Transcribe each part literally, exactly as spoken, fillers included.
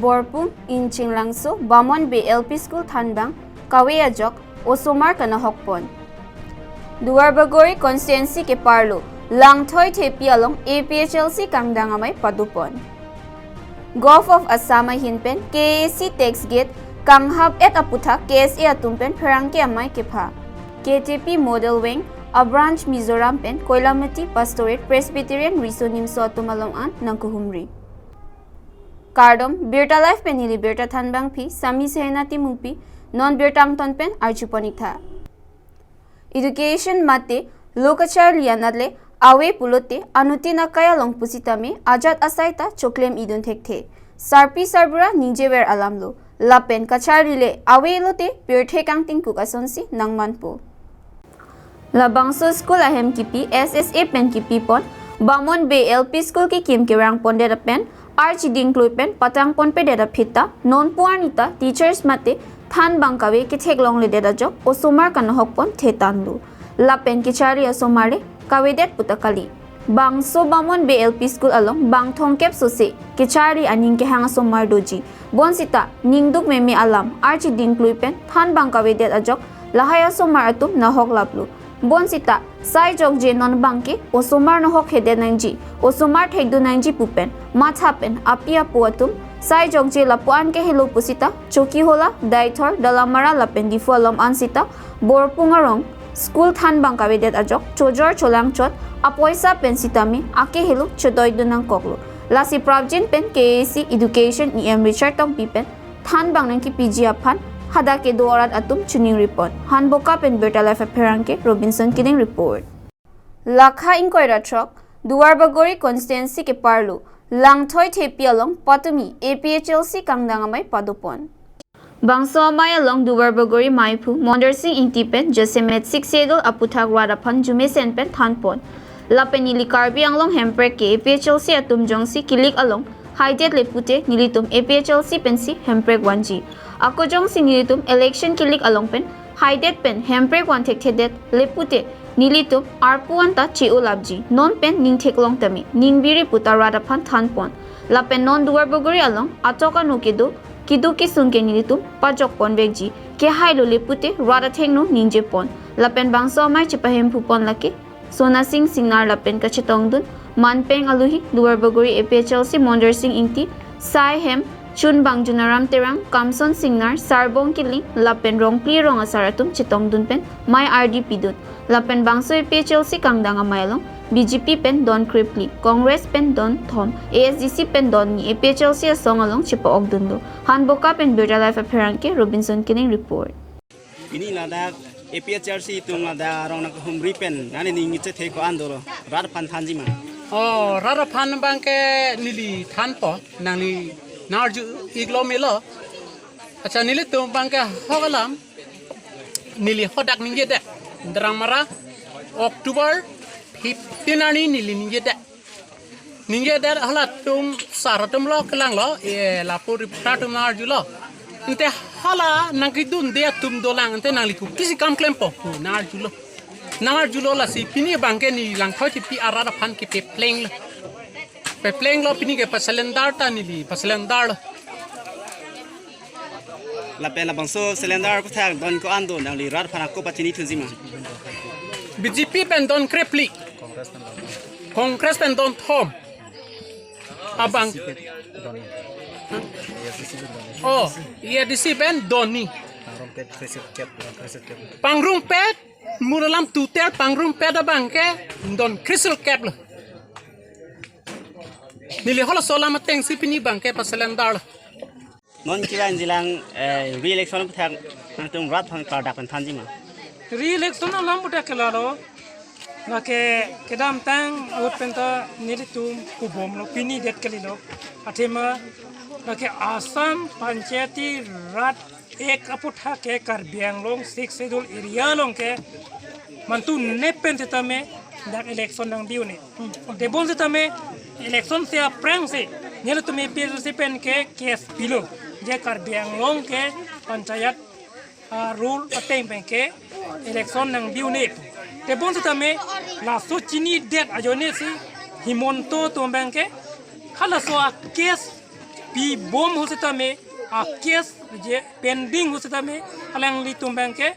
Borpung Inching Langso Bamon Bey L P School thanbang kave ajok osomar kanahok pon. Duarbagori constituency keparlo Langthoi Thepi along A P H L C kangdang amei padopon. Govt of Assam ahin pen K A A C tax gate kanghap et aputhak K S A atum pen pherangke amei kepha. K T P Model Wing a branch Mizoram pen Koilamati Pastorate Presbyterian Riso Nimso atum along an nangkehumri. Kardom, Birta Live pen neli birta thanbangpi Sami Sehena Timungpi, non birta angton pen arjupon-ik tha. Education mate lo kacharli anatle ave pulote anuttin akai along pusitame ajat asai ta choklem-idun thekthe. Sarpi sarbura ningjever alamlo. Lapen kacharli le ave lote pirthe kangtingkuk asonsi nangmanpo. Labangso school ahem kipi S S A pen kipipon Bamon Bey L P School kekim kerang pondet apen archiding klui pen patang ponpedet aphi ta nonpu arni ta teachers mate thanbang kave ketheklongledet ajok osomar kanahok pon thetanlo. Lapen kecharli asomar le kavedet puta kali. Bangso Bamon Bey L P School along bang thomkep sose kecharli aning kehang asomar doji. Bonsita ningduk meme alam archiding klui pen thanbang kavedet ajok lahai asomar atum nahok laplo. Bonsita sai jokje non bangke osomar nahok hedet nangji, osomar thekdun nangji pu pen matha pen api apo atum sai jokje lapu-an ke helo pusita Chokihola, Deithor, Dalamara lapen Diphu alom an sita Borpung arong school thanbang kavedet ajok chojor cholang chot apoisa pen sitame ake helo chodoidun nangkoklo. Lasi prapjin pen K A A C Education E M Richard Tokbi pen thanbang nangkipiji aphan hadak kedo arat atum choningripon. Hanboka pen Birta Live apherangke Robinson Killing report. Lakha ingkoi ra throk, Duarbagori constituency keparlo Langthoi Thepi along patumi A P H L C kangdang amei padopon. Bangso amei along Duarbagori maiphu Mondorsing Ingti pen jasemet Sixth Schedule aputhak rat aphan jumesen pen thanpon. Lapen neli Karbi Anglong Hemprek ke A P H L C atum jongsi kilik along haidet le pute nelitum A P H L C pensi Hemprek vanji. Ako jongsi nelitum election kilik along pen haidet pen Hemprek van thekthedet le pute nelitum arpu anta che-o lapji. Non pen ning theklong tame ning biri puta rat aphan thanpon. Lapen non Duarbagori along atok ano kedo keduk kesung ke nelitum pajok ponvekji. Kehailo le pute rat athengno ningjepon. Lapen bangso amei chepahemphu pon lake Sonasing Singnar lapen kachetongdun manpeng aluhi Duarbagori A P H L C Mondorsing Ingti, Sai Hem, Chunbang Junaram Terang, Kamson Singnar, Sarbong Killing lapen Rongpli rong asar atum chetongdun pen mei ardi pidun. Lapen bangso A P H L C kangdang amei along B J P pen don krephli, Congress pen don thom, A S D C pen don ni A P H L C asong along chepa-okdunlo. Hanboka pen Birta Live apherangke Robinson Killing report. Pini ladak A P H L C atum ladak arong nangkehumri pen nangli ning chethe ko-an dolo, rat aphan thanji ma? Oh, rat aphan bangke neli thanpo, nangli nangarju-iklo melo. Accha, nelitum bangke hok alam neli hadak ningjedet. Dalamara October fifteen arni neli ningjedet. Ningjedet halatum sar atumlo kelanglo, e, lapu reporter atum nangarjulo. Ante hala nangkedunde atum dolang, ante nangli kopisi kam klempo pu nangarjulo. Nangarjulo lasi pini bangke neli Langthoi Thepi arat aphan kepeplenglo. Peplenglo pini ke pasalendar ta neli pasalendar. Lapen labangso cylinder aputhak don ko-an do, nangli rat aphan ako pachinithunji ma? B J P pen don krephli. Congress pen don thom. Abang. Oh, A S D C pen don ni. Pangrumpet, mura alam total pangrumpet abangke don kre-sirkep lo. Neli halaso alam atengsi pini bangke pasalendar lo. Non kevangjilang, eh, re-election aputhak nangtum rat aphan klardak pen thanji ma? Re-election alam aputhak ke lalo. Lake kedamtang ahut pen ta nelitum kubomlo, pini det kalilo. Athema lake Assam Panchayati Raj Act aputhak ke Karbi Anglong Sixth Schedule area along ke mantu nep pen setame dak election nangbi un-e. Tebon setame election si aphrangsi nelitum A P H L C pen ke case pilo, je Karbi Anglong ke panchayat, ah, rule ateng pen ke election nangbi un-e. Tebon setame laso chinidet ajoine si Himanta atum abangke halaso a-case Pi bom ahut setame, a case je pending ahut setame, alanglitum abangke,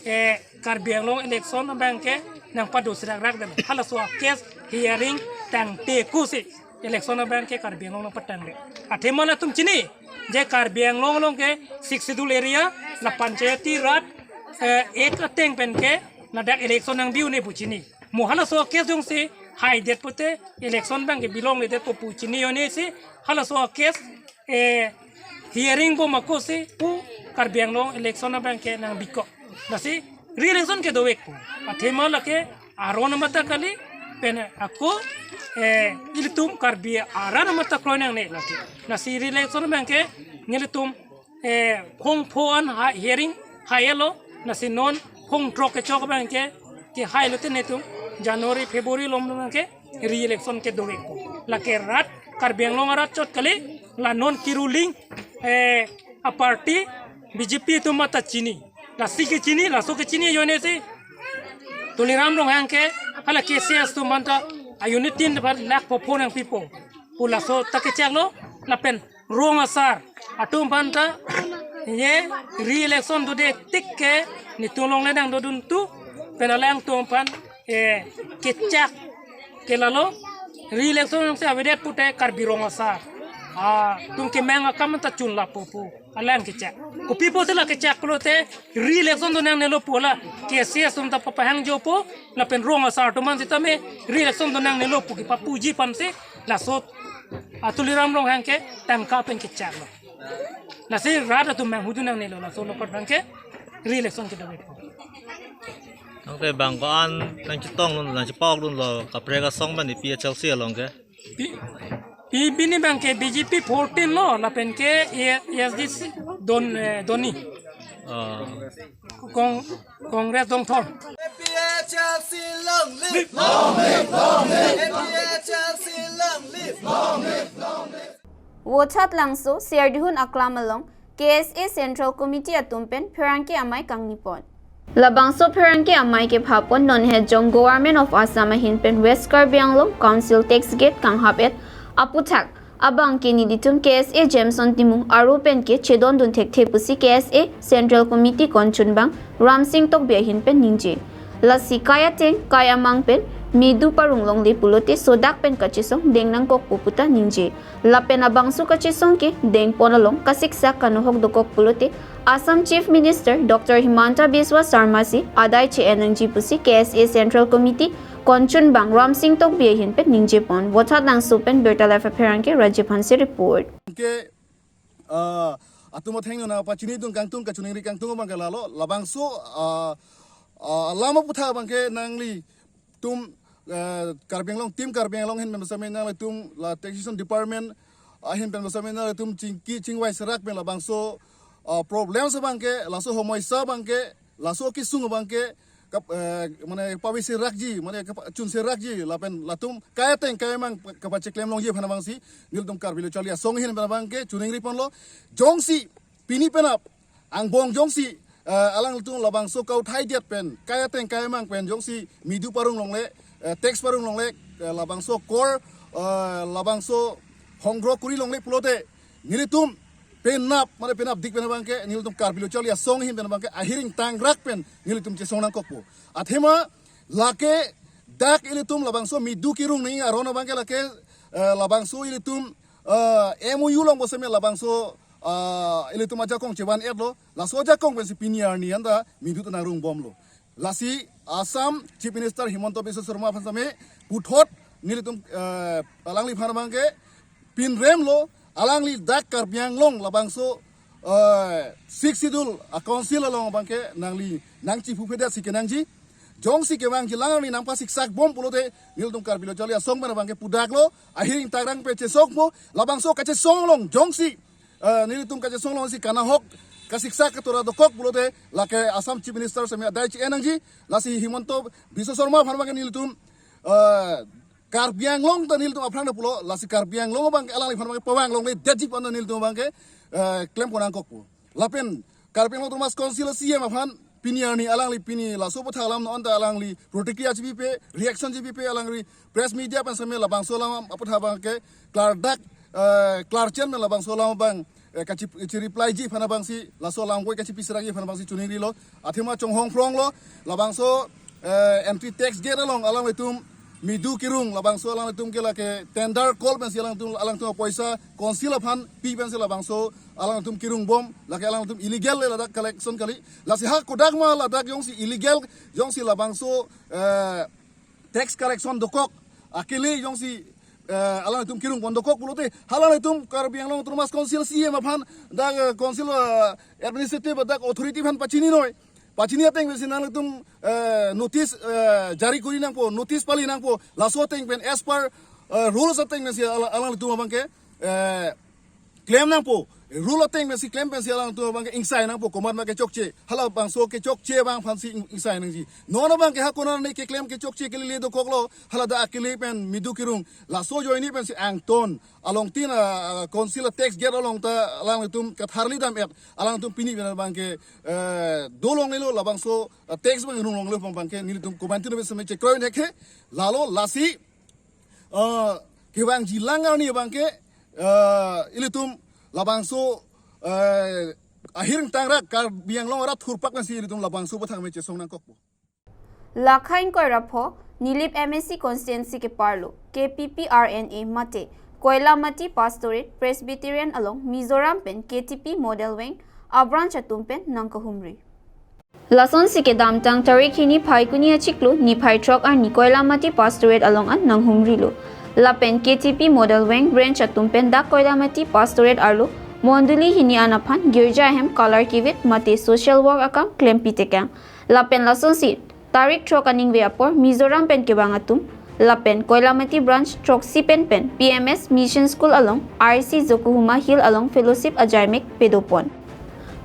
eh, Karbi Anglong election abangke nangpado serak rak dam. Halaso a case hearing tangte kusi election abangke Karbi Anglong nangpatangdet. Athema latum chini, je Karbi Anglong along ke Sixth Schedule area, la Panchayati Raj, eh, Act ateng pen ke ladak election nangbi un-e pu chini. Mo halaso a case jongsi haidet pute election abangke bilongledetpo pu chini un-e si halaso a case, eh, hearing bom ako si pu Karbi Anglong election abangke nangbikok. Lasi re-election ke dovek pu. Athema lake aron amata kali pen ako, eh, ilitum Karbi aran amata kroi nangne lake. Lasi re-election abangke nelitum, eh, phongpho an ha-, hearing hai-etlo, lasi non phongthrok kechok abangke, kehai lote netum January, February along abangke re-election ke dovek pu. Lake rat, Karbi Anglong arat chot kali, la non ke-ruling, eh, a party B J P atum mata chini. Lasi kechini, laso kechini un-e si Tuliram Ronghang ke, hala K C S atum aphanta a unit tin par lakh po phone nangpipo pu laso ta kechaklo, lapen rong asar atum aphanta, ye re-election dode tik ke netum longle nangdodun tu pen alangtum aphan, eh, kechak ke lalo, re-election si avedet pute Karbi rong asar atum kemang akam ta chunlappo pu alang kechak. Kopi pusi la kechak pulote re-election do nangnelo pu la K C S atum ta papahang jopo, lapen rong asar atum an setame re-election do nangnelo pu kepapuji aphansi laso a Tuliram Ronghang ke tangka pen kechaklo. Lasi rat atum manghudu nangnelo, laso lokot abangke re-election ke dovek pu. Tangte bang ko-an nangchetongdun, nangchepokdunlo kaprek asong pen A P H L C along ke? Pi, pi pini abangke B J P fourteen lo, lapen ke A S D C don, eh, doni. Oh. Kong, Congress dongthom. A P H L C long live! Long live! Long live! A P H L C long live! Long live! Long live! Vothatlangso, Siardihun aklam along, K S A Central Committee atum pen pherangke amei kangnipon. Labangso pherangke amei kephapon non hejong Government of Assam ahin pen West Karbi Anglong Council tax gate kanghap-et aputhak abangke nelitum K S A Jameson Timung aro pen ke chedondun thekthe pusi K S A Central Committee konchunbang Ramsing Tokbi ahin pen ningje. Lasi kai ateng kai amang pen medu parong longle pulote sodak pen kachesong deng nangkokpo puta ningje. Lapen abangso kachesong ke dengpon along kasiksak kanohok dokok pulote Assam Chief Minister Doctor Himanta Biswa Sarma si adai che-en nangji pusi K S A Central Committee konchunbang Ramsing Tokbi ahin pen ningjepon. Vothatlangso pen Birta Live apherangke Rajiv Hanse report. Ke, ah, atum athengno nangpachinidun kangtung, kachiningri kangtung abangke lalo, labangso, ah, ah, alam aputhak abangke nanglitum, eh, Karbi Anglong, Team Karbi Anglong ahin pen besame nanglitum la Taxation Department ahin pen besame nanglitum chingki chingvai serak pen labangso, ah, problems abangke, laso homoisa abangke, laso kesung abangke, kap-, eh, mane pavei serakji, mane kap-, chun serakji, lapen latum kai ateng kai amang kapa-, kapacheklem longji aphan abangsi nelitum Karbi Lo Charli Asong ahin pen abangke chiningriponlo. Jongsi pini penap angbong jongsi, eh, alanglitum labangso kauthai diat pen kai ateng kai amang pen jongsi medu parong longle, eh, tax parong longle, eh, labangso kor, eh, labangso hongro kuri longle pulote nelitum penap, mane penapdik pen abangke nelitum Karbi Lo Charli Asong ahin pen abangke ahiring tangrak pen nelitum chesong nangkokpo. Athema lake dak ilitum labangso medu kerung nangji aron abangke lake, eh, labangso ilitum, eh, M O U along besame labangso, eh, ilitum ajakong chevan-etlo, laso ajakong pensi pini arni anta medu ta nangrungbomlo. Lasi Assam Chief Minister Himanta Biswa Sarma aphan same puthot nelitum, eh, alangliphan abangke pinremlo, alangli dak Karbi Anglong labangso, eh, Sixth Schedule a Council along abangke nangli nangchiphu phedet si kenangji. Jongsi kevangji alangliphan nangpasiksak bom pulote nelitum Karbi Lo Charli Asong pen abangke pudaklo, ahiring tangrak pen chesongpo, labangso kachesong along jongsi, eh, nelitum kachesong alongsi kanohok kasiksak katora dokok pulote lake Assam Chief Minister same adai che-en nangji. Lasi Himanta Biswa Sarma aphan abangke nelitum, eh, Karbi Anglong ta nelitum aphrang ta pulo, lasi Karbi Anglong abangke alangliphan abangke pavang longledetji pu anta nelitum abangke, eh, klempon nangkokpo. Lapen Karbi Anglong Autonomous Council C E M aphan pini arni alangli pini laso aputhak alam non ta alangli protikriya chipipe, reaction chipipe, alangli press media pen same labangso alam aputhak abangke klardak eh, klarchen pen labangso alam abang, eh, kachi-, kachi-reply ji aphan abangsi, laso alam koi kachipisirang ji aphan abangsi choningrilo, athema chonghong phronglo, labangso, eh, entry tax gate along alanglitum midu kirung, labangso alanglitum ke lake tender call pensi alangtum, alangtum poisa council aphan pi pensi labangso alangtum kirung bom, lake alangtum illegal le ladak collection kali, lasi ha kodak ma ladak jongsi illegal, jongsi labangso, eh, tax collection dokok, akele jongsi, eh, alangtum kirung pon dokok pulote, halangtum Karbi Anglong Autonomous Council C E M aphan, dak, eh, council, eh, administrative dak authority aphan pachini noi. Pachini ateng pensi nangtum, eh, notice, eh, jari kuri nangpo, notice pali nangpo, laso ateng pen as per, eh, rules ateng pensi ala-, alangtum abangke, eh, klem nangpo, rule ateng pensi klem pensi alangtum abangke ingsai nangpo, komat ma kechokche, halabangso kechokche abang aphansi ing-, ingsai nangji. Non abangke ha konane keklem kechokche kelele dokoklo, hala dak akele pen midu kirung, laso ajoine pensi angton along tin, ah, council tax gate along ta alangtum katharli dam-et, alangtum pini pen abangke, eh, dolonglelo, labangso, ah, tax abang runglonglelo abangke nelitum komantu no besame chekroi thekhe, lalo lasi, eh, kevangji lang arni abangke, eh, ilitum labangso, eh, ahireng tangrak Karbi Anglong arat thurpak pensi ilitum labangso bathang me chesong nangkokpo. Lakha ingkoi ra pho, Nilip M A C constituency ke-arlo, K P P R N A mate, Koilamati Pastorate Presbyterian along Mizoram pen K T P Model Weng abranch atum pen nangkahumri. Lasonsi kedamtang tarik hini Phaikuni achiklo niphai throk arni Koilamati Pastorate along an nanghumrilo. Lapen K T P Model Weng branch atum pen dak Koilamati Pastorate arlo mondoli hini an aphan girja ahem color kevit mate social work akam klempi tekang. Lapen lasonsi tarik throk aningve apor Mizoram pen kevang atum lapen Koilamati branch throksi pen pen P M S Mission School along R C Zokuhuma Hill along fellowship ajaimek pedopon.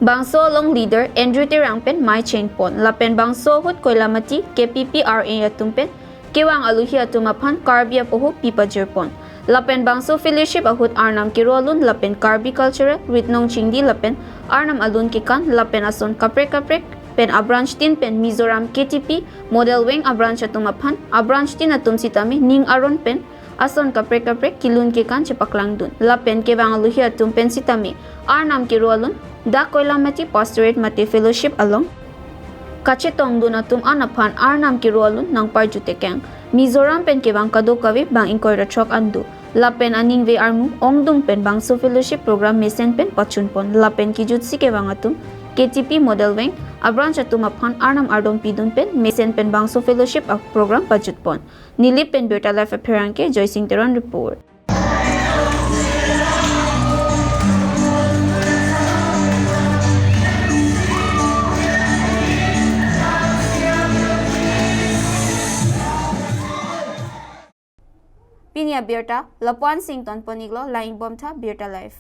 Bangso along leader Andrew Terang pen mei chengpon lapen bangso ahut Koilamati K P P R A atum pen kevang aluhi atum aphan Karbi apoho pi pajirpon. Lapen bangso fellowship ahut Arnam kero alun lapen Karbi cultural ritnong chingdi lapen Arnam alun kekan lapen ason kaprek kaprek pen abranch tin pen Mizoram K T P Model Weng abranch atum aphan abranch tin atum sitame ning aron pen ason kaprek kaprek kelun kekan chepaklangdun. Lapen kevang aluhi atum pen sitame Arnam kero alun dak Koilamati Pastorate mate fellowship along kachetongdun atum an aphan Arnam kero alun nangparju tekang. Mizoram pen kevang kadokave bang ingkoi ra throk an do. Lapen aningve armu ongdung pen bangso fellowship program mesen pen pachunpon. Lapen kejutsi kevang atum K T P Model Weng abranch atum aphan Arnam ardom pidun pen mesen pen bangso fellowship a-program pajutpon. Nilip pen Birta Live apherangke Joysing Teron report. Pini abirta lapu-an si ingtonpon-iklo, lang-ik bomtha Birta Live.